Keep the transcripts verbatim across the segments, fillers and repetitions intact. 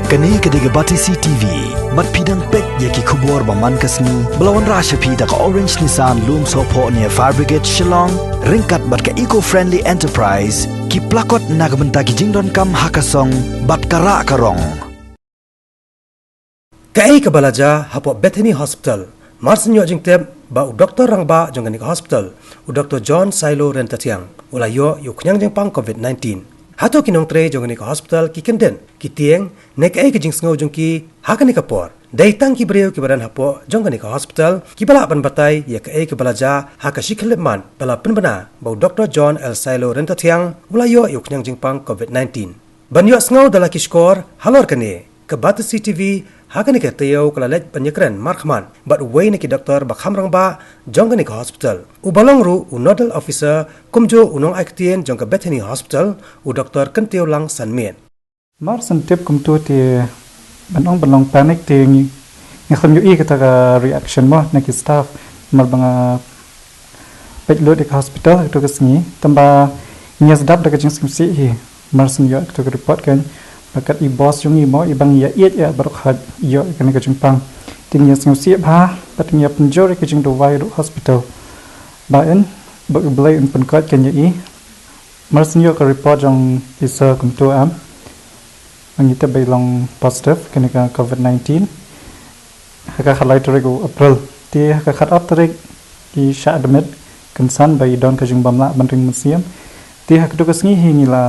Kane ka dei ka Batesi T V. Bad phi dang peit ïa ki khubor ba man ka sngi ba la wanrah sha phi da ka Orange Nissan Lumsohphoh near Fire Brigade Shillong, ryngkat bad ka Eco Friendly Enterprise, ki plakot na ka bynta ki jingdonkam ha ka song bad ka rah ka rong. Kaei kaba la jia hapoh Bethany Hospital? Marsien ïoh jingtip ba u doktor rangbah jong kane ka hospital, u Doktor John Sailo Ryntathiang, u la ïoh ïa u khñiang jingpang covid nineteen. Hato ki nongtrei jong kane ka hospital ki kyndit, ki tieng, ne kaei ka jingsngew jong ki ha kane ka por? Dei tang ki briew kiba don hapoh jong kane ka hospital kiba lah ban batai ïa kaei kaba la jia ha ka shi khyllipmat ba la pynbna ba u Doktor John L Sailo Ryntathiang u la ïoh ïa u khñiang jingpang covid nineteen. Ban ïohsngew da la ki shkor halor kane, ka Batesi T V ha kane ka taïew ka la leit ban ïakren markhmat bad uwei na ki doktor ba kham rangbah jong kane ka hospital, uba long ruh u nodal officer kumjuh u nongai ktien jong ka Bethany Hospital, u Doktor Kyntiew Lang Sanmiet. Marsien tip kumto te ban ong ban long panic te ngi, ngi khlem ïohi kata ka reaction mo na ki staff, namar ba nga peit lut ïa ka hospital ha kato ka sngi, tangba ngi ïa sdap da ka jingsngewsih hi. Marsien ïoh ïa kato ka report kan, ba kat i boss jong ngi mo, i ba ngi ïa ïeit ïa baroh khoit, ïoh ïa kane ka jingpang. Te ngi ïa sngewsih bha, bad ngi ïa pynjur ïa ka jingduwai ruh hospital. Ba in, ba U Blei un pynkhuid kan ïa i. Marsien ïoh ka report jong i sir kumto em, ba ngi tip ba i long positive kane ka covid nineteen ha ka khatlai tarik u April. Te ha ka khatar tarik i shah admit kynsan ba i don ka jingbymlah ban ring mynsiem. Te ha kato ka sngi hi ngi la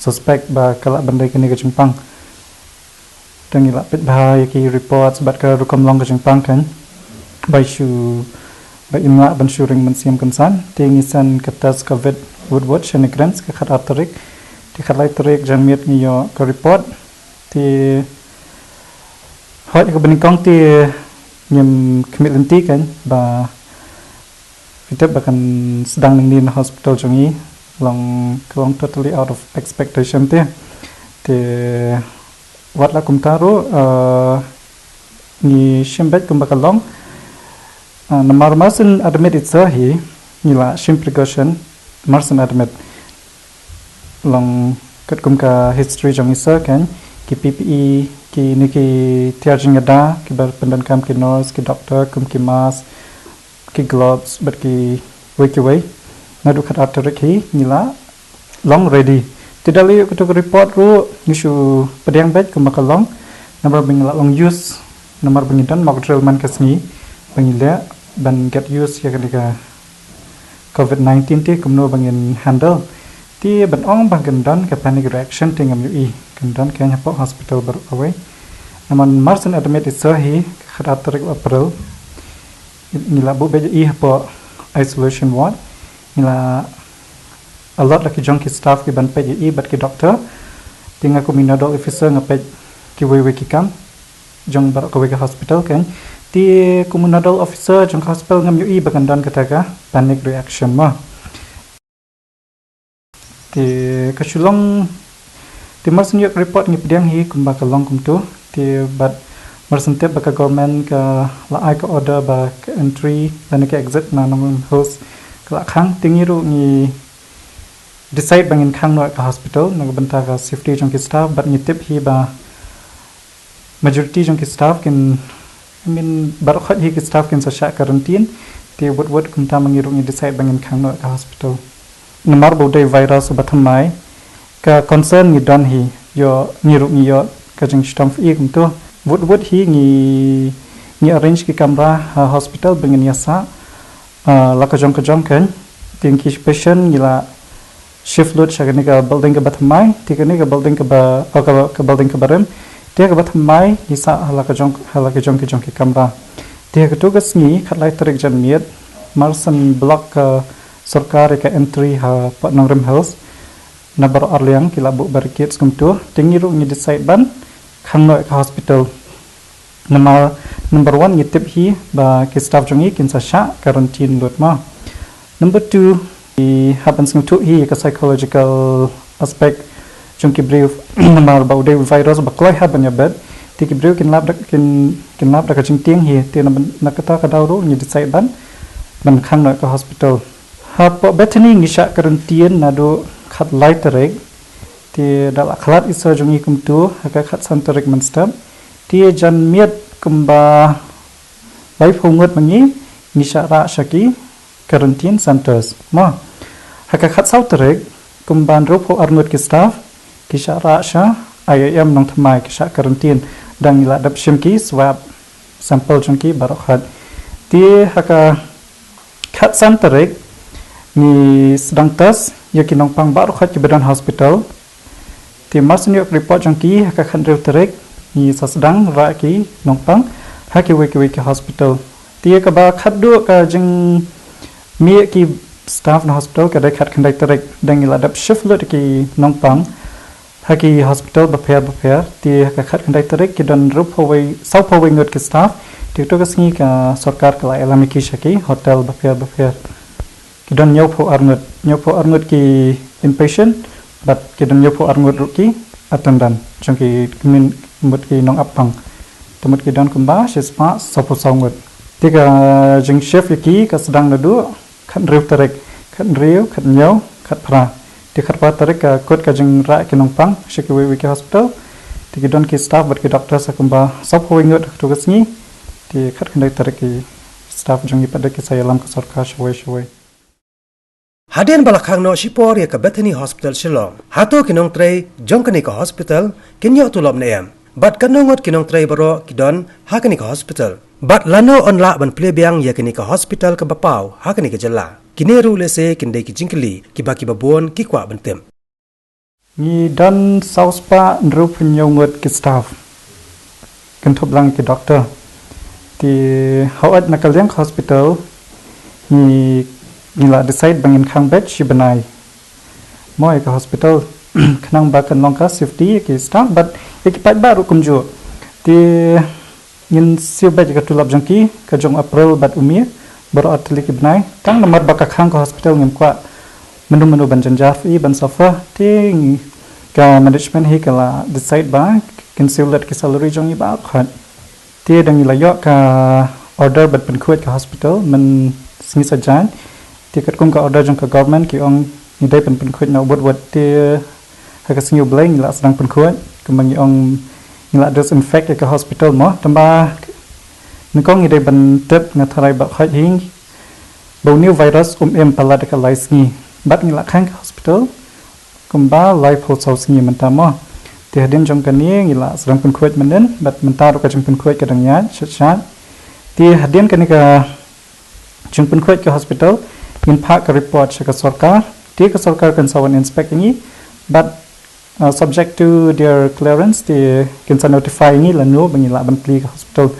suspect ba ka lah ban dei kane ka jingpang. Te ngi la peit bha ïa ki reports bad ka rukom long ka jingpang kan, ba i shu, ba im lah ban shu ring mynsiem kynsan. Te ngi send ka test covid wut wut sha NEIGRIHMS ka khatar tarik. Te khatlai tarik janmiet ngi ïoh ka report. Te hooid, ha kaba nyngkong te ngim khmih lynti kan ba phi tip ba kan sdang nangne na hospital jong ngi, long, ka long totally out of expectation te. Te wat la kumta ruh, eh, ngi shim beit kumba ka long. Eh, namar marsien admit i sir hi, ngi la shim precaution, marsien admit. Long katkum ka history jong i sir kan, ki P P E, kine ki tiar jingïada kiba pyndonkam ki nurse, ki doctor, kum ki mask, ki gloves bad kiwei kiwei. Naduh khatar tarik hi ngi la long ready. Te da la ïoh kato ka report ruh ngi shu pdiang beit kumba ka long. Namar ba ngi la long used, namar ba ngi don mock drill man ka sngi ba ngi leh ban get used ïa kane ka covid nineteen te kumno ba ngin handle. Te ban ong ba kan don ka panic reaction te ngam ïohi, kan don ka hapoh hospital baroh kawei. Namar marsien admit i sir hi ka khatar tarik April, ngi la buh beit ïa i hapoh isolation ward. Ngi la allot la ki jong ki staff ki ban peit ïa i bad ki doctor. Te nga kum i nodal officer nga peit kiwei wei ki kam jong baroh kawei ka hospital kan. Te kum u nodal officer jong ka hospital ngam ïohi ba kan don kata ka panic reaction mo. Te ka shu long, te marsien ïoh report ngi pdiang hi kumba ka long kumto. Te bad marsien tip ba ka government ka la ai ka order ba ka entry lane ka exit na Nongrim Hills ka la khang. Te ngi ruh ngi decide ba ngin khang noh ka hospital na ka bynta ka safety jong ki staff, bad ngi tip hi ba majority jong ki staff kin, I mean, baroh khoit hi ki staff kin sa shah quarantine. Te wut wut kumta ma ngi ruh ngi decide ba ngin khang noh ka hospital. Namar ba u dei virus uba thymmai, ka concern ngi don hi, ïoh ngi ruh ngi ïoh ka jingshitom phi kumto. Wut wut hi ngi, ngi arrange ki kamra ha hospital ba ngin ïa sah, ah, la ka jong ka jong kan. Te ki patient ngi la shift lut sha kane ka building kaba thymmai, te kane ka building kaba, oh, ka, ka building kaba rim. Te kaba thymmai ngi sah ha la ka jong, ha la ka jong ka jong ki kamra. Te ha kato ka sngi khatlai tarik janmiet, marsien block ka sorkar ïa ka entry hapoh Nongrim Hills. Na baroh arliang ki la buh barricades kumto. Te ngi ruh ngi decide ban khang noh ka hospital. Namar, number one, ngi tip hi ba ki staff jong ngi kin sa shah quarantine lut mo. Number two, ngi hap ban sngewthuh hi ka psychological aspect jong ki briew, namar ba u dei u virus ba kloi hap ban ïabit. Te ki briew kin lap da, kin, kin lap da ka jingtieng hi. Te na, na kata ka daw ruh ngi decide ban, ban khang noh ka hospital. Hapoh Bethany ngi shah quarantine naduh khatlai tarik. Te da la khlad i sor jong ngi kumtu ha ka khatsan tarik mynstep. Te jan miet kumba laiphew ngut ma ngi ngi shah rah sha ki quarantine centers. Mo, ha ka khatsaw tarik kumba hynriewphew ar ngut ki staff ki shah rah sha I I M Nongthymmai, ki shah quarantine da ngi la dep shim ki swab sample jong ki baroh khoit. Te ha ka khatsan tarik ngi sdang test ïa ki nongpang baroh khoit kiba don hospital. Te mar shu ïoh report jong ki ha ka khathynriew tarik ngi sa sdang rah ki nongpang ha kiwei kiwei ki hospital. Te ïa kaba khatduh ka jingmih ki staff na hospital ka dei khatkhyndai tarik da ngi la dep shift lut ki nongpang ha ki hospital bapher bapher. Te ha ka khatkhyndai tarik ki don hynriewphew wei, sawphew wei ngut ki staff. Te kato ka sngi ka sorkar ka la ïalam ïa ki sha ki hotel bapher bapher. Ki don hynñiewphew ar ngut, hynñiewphew ar ngut ki inpatient, bad ki don hynñiewphew ar ngut ruh ki attendant jong ki, ki mut ki nongap pang. Te mut ki don kumba shispah sawphew saw ngut. Te ka jingshift ïa ki ka sdang naduh khathynriew tarik, khathynriew, khathynñiew, khatphra. Te khatphra tarik ka kut ka jingrah ki nongpang sha kiwei kiwei ki hospital. Te ki don ki staff bad ki doctor sa kumba sawphew wei ngut ha kato ka sngi. Te khatkhyndai tarik ki staff jong ngi pat de ki sa ïalam ka sorkar shawei shawei. Hadien ba la khang noh shipor ïa ka Bethany Hospital Shillong, hato ki nongtrei jong kane ka hospital kin ïoh tulop ne em? Bad katno ngut ki nongtrei baroh ki don ha kane ka hospital? Bad lano yn lah ban plie biang ïa kane ka hospital kaba paw ha kane ka jylla? Kine ruh lehse kin dei ki jingkylli kiba kiba bun ki kwah ban tip. Ngi don sawspah hynriewphew hynñiew ngut ki staff, kynthup lang ki doctor. Te hooid na ka liang ka hospital ngi, ngi la decide ba ngin khang beit shi bnai mo ïa ka hospital khnang ba kan long ka safety ïa ki staff bad ïa ki paidbah ruh kumjuh. Te ngin siew beit ïa ka tulop jong ki ka jong u April bad u May, baroh ar tylli ki bnai. Tang namar ba ka khang ka hospital ngim kwah mynno mynno ban jynjar ïa i ban suffer. Te ngi, ka management hi ka la decide ba kin siew lut ki salary jong ngi baroh khoit. Te da ngi la ïoh ka order ban pynkhuid ka hospital mynsngi Saitjaiñ. Te katkum ka order jong ka government ki ong ngi dei ban pynkhuid na u bud bud. Te ha ka sngi U Blei ngi la sdang pynkhuid, kumba ngi ong ngi la disinfect ïa ka hospital mo. Tangba nyngkong ngi dei ban tip, nga tharai baroh khoit hi, ba une u virus um im palat ïa ka lai sngi. Bad ngi la khang ka hospital kumba laiphew saw sngi mynta mo. Te hadien jong kane ngi la sdang pynkhuid mynnin, bad mynta ruh ka jingpynkhuid ka dang ïaid shait shait. Te hadien kane ka jingpynkhuid ka hospital ngin phah ka report sha ka sorkar. Te ka sorkar kan sa wan inspect ïa ngi, bad, uh, subject to their clearance, te kin sa notify ïa ngi lano ba ngi lah ban plie ka hospital.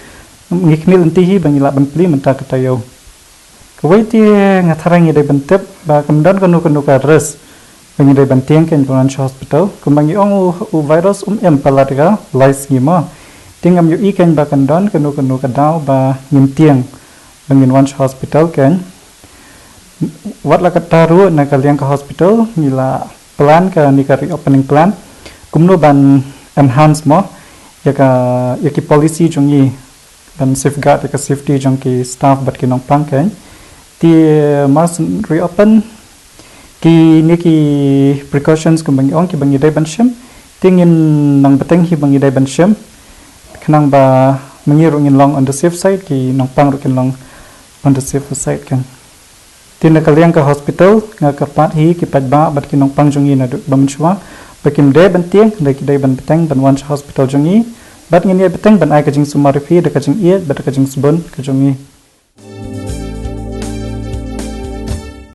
Ngi khmih lynti hi ba ngi lah ban plie mynta ka taïew. Kawei te nga tharai ngi dei ban tip ba kam don kano kano ka risk ba ngi dei ban tieng kein ban wan sha hospital. Kumba ngi ong u, u virus um im palat ïa ka lai sngi mo. Te ngam ïohi kein ba kan don kano kano ka daw ba ngin tieng ba ngin wan sha hospital kein. Wat la katta ruh na ka liang ka hospital ngi la plan kane ka reopening plan kumno ban enhance mo ïa ka, ïa ki policy jong ngi ban safeguard ïa ka safety jong ki staff bad ki nongpang kein. Te mar shu reopen, kine ki precautions kumba ngi ong kiba ngi dei ban shim, te ngin nang bteng hi ba ngi dei ban shim, khnang ba ma ngi ruh ngin long on the safe side, ki nongpang ruh kin long on the safe side kein. Te na ka liang ka hospital nga kyrpad hi ki paidbah bad ki nongpang jong ngi naduh ba mynshuwa ba kim dei ban tieng, da ki dei ban bteng ban wan sha hospital jong ngi, bad ngin ïai bteng ban ai ka jingsumar ïa phi da ka jingïeit bad da ka jingsbun ka jong ngi.